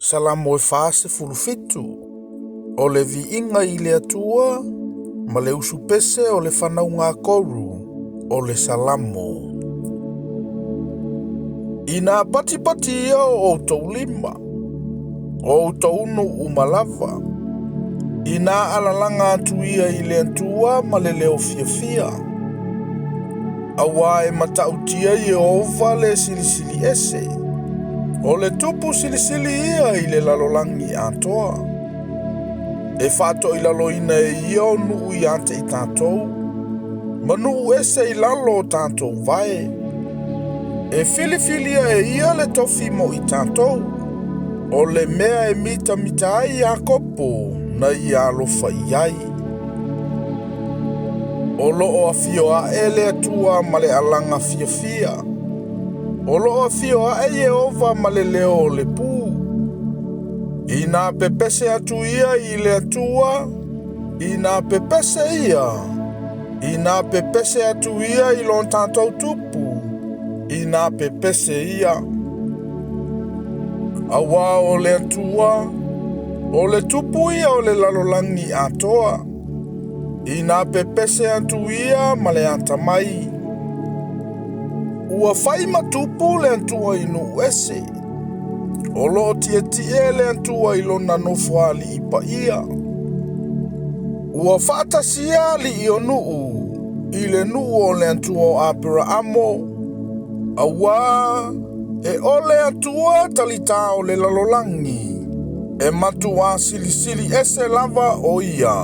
Salamo e 47. O le viiga i le Atua ma le usupese o le fanauga a Koru o le Salamo. Ina patipati ia o outou lima, o outou nuu uma lava. Ina alalaga atu ia i le Atua ma le leo fiafia. Auā e matautia Ieova le Silisili Ese. O le Tupu silisili ia i le lalolagi atoa. E faatoilaloina e ia o nuu ia te i tatou, ma nuu ese i lalo o tatou vae. E filifilia e ia le tofi mo i tatou, o le mea e mitamita ai Iakopo na ia alofa i ai. O loo afio ae le Atua ma le alaga fiafia. O loo afio ae Ieova ma le leo o le pū. Ina pepese atu ia i le Atua, ina pepese ia, ina pepese atu ia i lo tatou Tupu, ina pepese ia. Auā o le Atua, o le Tupu ia o le lalolagi atoa. Ina pepese atu ia ma le atamai. Ua fai ma tupu le Atua i nuu ese. O loo tietie le Atua i lona nofoalii paia. Ua faatasia alii o nuu i le nuu o le Atua o Aperaamo, auā e o le Atua talitā o le lalolagi, e matuā silisili ese lava o ia.